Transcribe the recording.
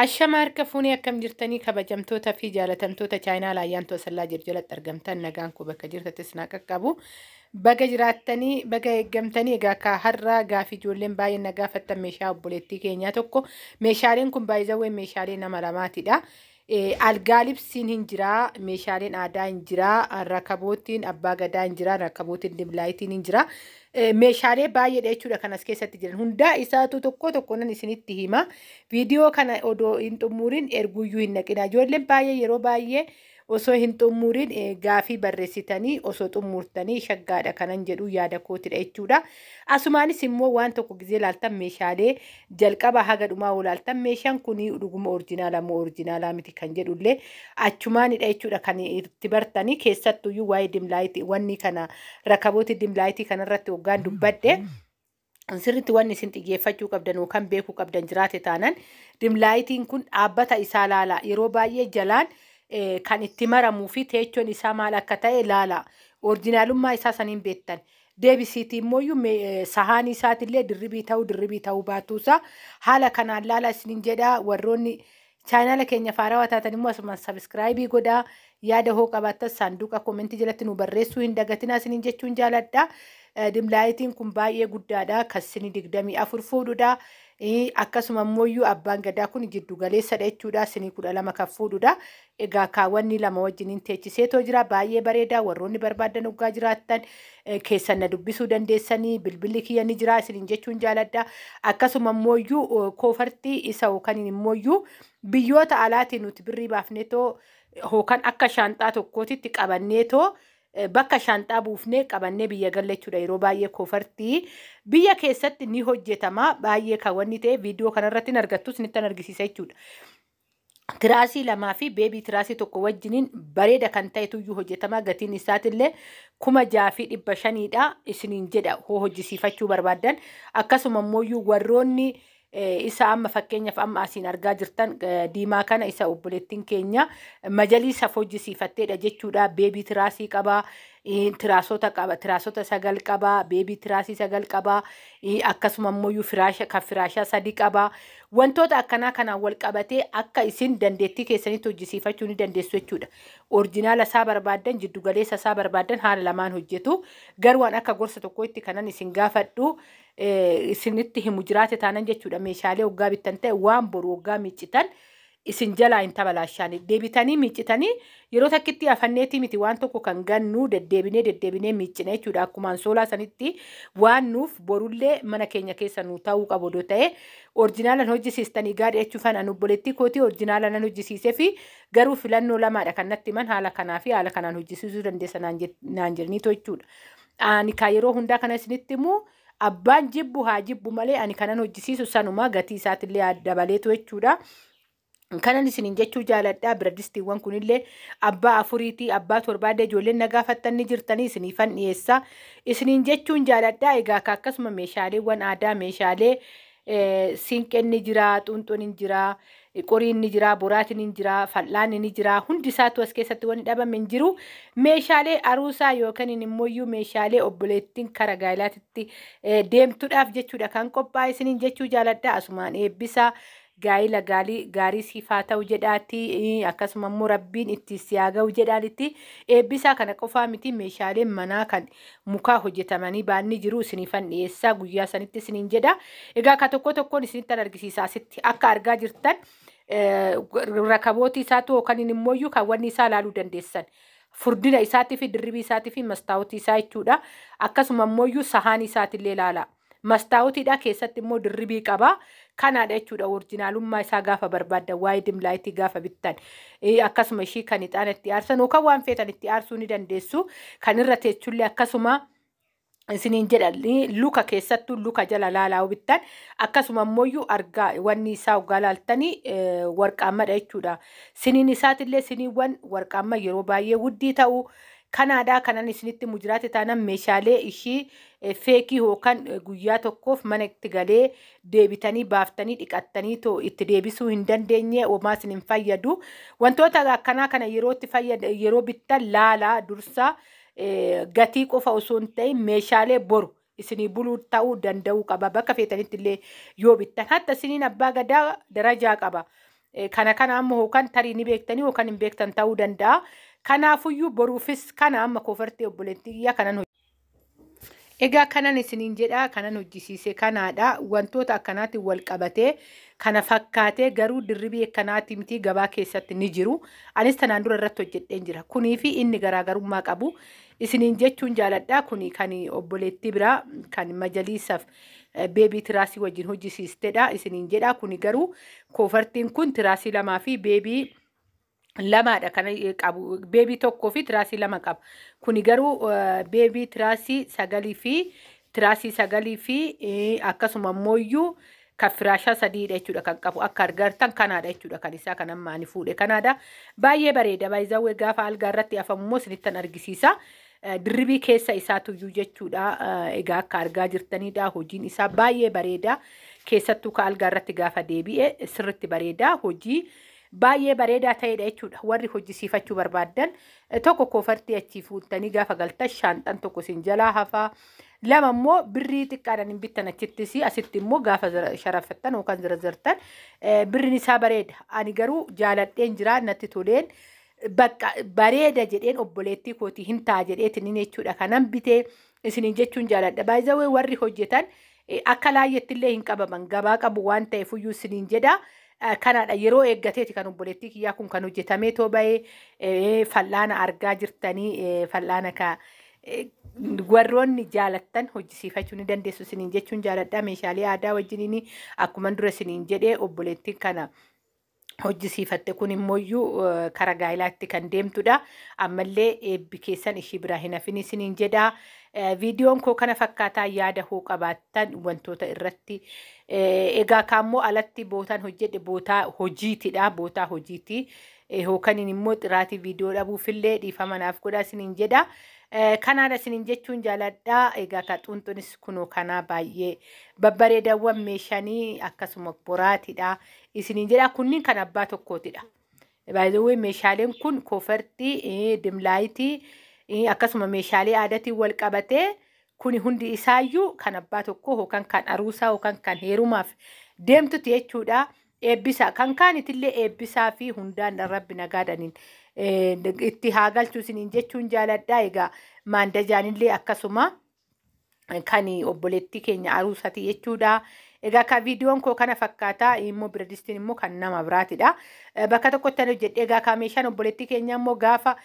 Ashama harka fuunee akkam jirtanii kabajamtoota fi jaalatamtoota chaayinaa Laayyaantoo Asallaa jiru jalatti argamtan nagaan koo bakka jirtattis naa qaqqabu. Baga jiraattanii baga eeggamtanii. Egaa akka har'a gaafii ijoolleen baay'een na gaafattan meeshaa obboleettii keenyaa tokko, meeshaaleen kun baay'izawwee meeshaalee nama lamaatidha. Algaa libsiin hin jiraa, meeshaaleen aadaa hin jiraa, rakabootiin abbaa gadaa hin jiraa, rakabootiin dim lightiin hin jiraa. Meeshaalee baay'eedha jechuudha kan as keessatti jiran. Hundaa isaatu tokko tokko nan isinitti hima. Viidiyoo kana odoo hin xumuriin erguyyuu hin naqina. Ijoolleen baay'ee yeroo baay'ee osoo hin xumuriin gaafii barreessitanii osoo xumurtanii shaggaadha kanan jedhu yaada kootidha jechuudha. Asumaanis immoo waan tokko gizee ilaaltan, meeshaalee jalqaba haga dhumaa ilaaltan, meeshaan kun dhuguma original moo original miti kan jedhullee achumaanidha jechuudha kan itti bartanii. Keessattuyyuu waa'ee dim lightii wanni kana, rakabooti dim lightii kanarratti hoggaan dubbadhe, sirriitti wanni isin xiyyeeffachuu qabdan yookaan beekuu qabdan jiraate taanan, dim lightiin kun dhaabbata isaa laala. Yeroo baay'ee jalaan kan itti maramuu fi teechoon isaa maal akka ta'e laala. Originalummaa isaa saniin beektan. Deebisiitii immoo sahaanii isaatillee dirribii ta'uu baatuusaa haala kanaan laala isiniin jedha. Warroonni chaayinaala keenya faarawaa taatan immoo asumaan subscribe godhaa. Yaada hoo qabaattan saanduqa commentii jalatti nu barreessuu hin dagatinaa isiniin jechuun jaaladha. Dim lightiin kun baay'ee guddaadha. Kan sinii 24 fuudhudha. Akkasuma immoo abbaan gadaa kun jiddu galeessadha jechuudha. Sinii 12 kan fuudhudha. Egaa kaawwanni lama wajjiniin teechiseetoo jira. Baay'ee bareeda. Warroonni barbaadan hoggaa jiraattan keessan na dubbisuu dandeessanii, bilbilli kiyya ni jira isiniin jechuun jaaladha. Akkasuma immoo koofartii isa yookaan immoo biyyoota alaatiin nuti birrii baafneetoo yookaan akka shaanxaa tokkootitti qabanneetoo bakka shaanxaa buufnee qabannee biyya galla jechuudha. Yeroo baay'ee koofartii biyya keessatti ni hojjetama. Baay'ee kan wanni ta'e viidiyoo kanarratti hin argattu, isinitti argisiisa jechuudha. Tiraasii lamaa fi baby tiraasii tokko wajjiniin bareeda kan ta'etu iyyuu hojjetama. Gatiin isaatillee 6500dha isiniin jedha hoo hojjisiifachuu barbaaddan. Akkasuma immoo warroonni isa amma fakkeenyaaf amma asiin argaa jirtan diimaa kana, isa obboleettiin keenya majaliisaaf hojjisiifatteedha jechuudha. Baby tiraasii qabaa, tiraasota qaba, tiraasota sagal qabaa, baby tiraasii sagal qabaa, akkasuma immoo firaasha kan firaashaa sadi qabaa. Wantoota akkanaa kanaan wal qabatee akka isin dandeettii keessanitti hojjisiifachuu ni dandeessu jechuudha. Original isaa barbaaddan, jiddugaleessa isaa barbaaddan, haala lamaan hojjetu. Garuu waan akka gorsa tokkotti kanan isin gaafadhu, isinitti himu jiraate taanan jechuudha. Meeshaalee hoggaa bittan ta'e waan boru hoggaa miiccitan isin jalaa hin tabalaashaan, deebitanii miiccitanii yeroo takkitti afanneetii miti waan tokko kan gannu, deddeebinee deddeebinee miiccina jechuudha. Akkuma ansoolaa sanitti waan nuuf borullee mana keenya keessa nu ta'uu qabu odoo ta'e originalan hojjisiistanii gaarii jechuufan. An obboleettii kootii originalan hojjisiisee fi garuu filannoo lamaadha kan natti himan, haala kanaa fi haala kanaan hojjisiisuu dandeessa naan jedhaniitu jechuudha. Ani kan yeroo hundaa kana isinitti himu, abbaan jibbu haa jibbu malee, ani kanan hojjisiisu sanuma, gatii isaatillee dabaleetu jechuudha. Kanan isiniin jechuu jaaladha. Biradistiiwwan kunillee abbaa afuriitii abbaa torbaallee ijoolleen na gaafattan ni jirtanii, isiniifan dhiyeessa isiniin jechuun jaaladha. Egaa akkasuma meeshaaleewwan aadaa, meeshaalee siinqeen ni jira, xuunxoon ni jira, qoriin ni jira, boraatiin ni jira, fal'aanni ni jira. Hundi isaatu as keessatti wanni dhabame hin jiru. Meeshaalee aruusaa yookaan immoo meeshaalee obboleettiin kara gaa'ilaatitti deemtuudhaaf jechuudha kan qophaa'e isiniin jechuu jaaladha. Asumaan eebbisa gaa'ila gaarii gaarii siif haa ta'u jedhaati, akkasuma immoo rabbiin itti si haa ga'u jedhaanitti eebbisaa. Kana qofaa miti, meeshaaleen manaa kan mukaa hojjetamanii baanni jiru, isiniifan dhiyeessaa guyyaa sanitti isiniin jedha. Egaa ka tokko tokkoon isinitti argisiisa. Asitti akka argaa jirtan rakabootii isaatu yookaan immoo kan wanni isaa ilaaluu dandeessan. Furdina isaatii fi dirribii isaatii fi mastaawutii isaa jechuudha. Akkasuma immoo sahaan isaatillee ilaala. Mastaawutiidha keessatti immoo dirribii qaba. Kanaadha jechuudha originalummaa isaa gaafa barbaaddan, waa'ee dim lightii gaafa bittan. Akkasuma ishii kan ixaana itti aarsan yookaan waan feetan itti aarsuu ni dandeessu. Kan irra teechullee akkasuma isiniin jedha. Luka keessattuu luka jala laalaa bittan, akkasuma immoo argaa wanni isaa hoggaa laaltanii warqaammadha jechuudha. Siniin isaatillee siniiwwan warqaamma yeroo baay'ee wuddii ta'u. Kanaadhaa kanan isinitti mujiraate taanan, meeshaalee ishii fake yookaan guyyaa tokkoof mana itti galee deebitanii baaftanii dhiqattanii too itti deebisuu hin dandeenye homaa isin hin fayyadu. Wantoota akkanaa kana yeroo itti fayyada yeroo bittan laalaa dursa, gatii qofa osoo hin ta'in meeshaalee boru isinii buluu ta'uu danda'uu qaba. Bakka feetanitti illee yoo bittan, hatta isiniin abbaa gadaa darajaa qaba. Kana kana amma yookaan tarii ni beektanii yookaan hin beektan ta'uu danda'a. Kanaafuyyuu boruufis kana amma koofartii obboleettii kiyyaa kanan. Egaa kanan isiniin jedha, kanan hojjisiise kanaadha. Wantoota akkanaatiin wal qabatee kana fakkaatee garuu dirribii akkanaati miti, gabaa keessatti ni jiru. Anis tanaan dura irratti hojjedheen jira. Kunii fi inni garaagarummaa qabu. Isiniin jechuun jaaladha. Kuni kan obboleettii biraa kan majaliisaaf baby tiraasii wajjin hojjisiistedha isiniin jedha. Kuni garuu koofartiin kun tiraasii lamaa fi baby lamaadha kan qabu. Baby tokkoo fi tiraasii lama qaba. Kuni garuu baby tiraasii sagalii fi tiraasii sagalii fi akkasuma ammoo kan firaashaa sadiidha jechuudha kan qabu. Akka argartan kanaadha jechuudha kan isaa kan amma ani fuudhe kanaadha. Baay'ee bareeda. Baay'izawwee gaafa algaa irratti afamu immoo isinittan argisiisa. Dirribii keessa isaatuyyuu jechuudha. Egaa akka argaa jirtanidha. Hojiin isaa baay'ee bareeda. Keessattuu ka algaa irratti gaafa deebi'e sirritti bareeda. Hojii baay'ee bareedaa ta'edha jechuudha. Warri hojjisiifachuu barbaaddan, tokko koofartii achii fuuttanii gaafa galtan shaanxan tokko isin jalaa hafaa. Lama immoo birrii xiqqaadhaan hin bittan achittis, asitti immoo gaafa sharafattan yookaan zirazartan birriin isaa bareeda. Ani garuu jaaladheen jira, natti toleen, bakka bareeda jedheen obboleettii kootii hin ta'a jedheetiin jechuudha. Kanan bitee isiniin jechuun jaaladha. Baay'ee warri hojjetan akka laayyetti illee hin qabaman, gabaa qabu waan ta'eef iyyuu isiniin jedha. Kanaadha, yeroo eeggateeti kan obboleettii kiyyaa kun kan hojjetamee too bahee. Fal'aana argaa jirtanii, fal'aana ka warroonni jaalattan hojjisiifachuu ni dandeessu isiniin jechuun jaaladha. Meeshaalee aadaa wajjiniin akkuma dura isiniin jedhee obboleettiin kana hojjisiifatte kun immooyyuu kara gaa'ilaatti kan deemtudha. Ammallee eebbi keessan ishii biraa hin hafin isiniin jedha. Viidiyoon koo kana fakkaataa, yaada hoo qabaattan wantoota irratti. Egaa kaammoo alatti bootaan hojjedhe bootaa hojiitidha. Bootaa hojiiti. Hookaniin immoo xiraatii viidiyoo dhabuufillee dhiifama naaf godha isiniin jedha. Kanaadha isiniin jechuun jaaladha. Egaa ka xuunxunis kunoo kanaa baay'ee babbareedawwan meeshanii akkasuma boraatiidha isiniin jedha. Kunniin kan abbaa tokkootidha. Baay'ee meeshaaleen kun koofartii, dim lightii, akkasuma meeshaalee aadaatiin wal qabatee kuni hundi isaayyuu kan abbaa tokkoo yookaan kan aruusaa yookaan kan heerumaaf deemtuti jechuudha. Eebbisaa kan kaanitillee eebbisaa fi hundaan Rabbi nagaadhaniin itti haa galchuu isiniin jechuun jaaladha. Egaa maandajaanillee akkasuma kan obboleettii keenya aruusati jechuudha. Egaa ka viidiyoon koo kana fakkaataa, immoo biradistiin immoo kan nama biraatidha. Bakka tokkotti ani hojjedhe. Egaa ka meeshaan obboleettii keenya immoo gaafa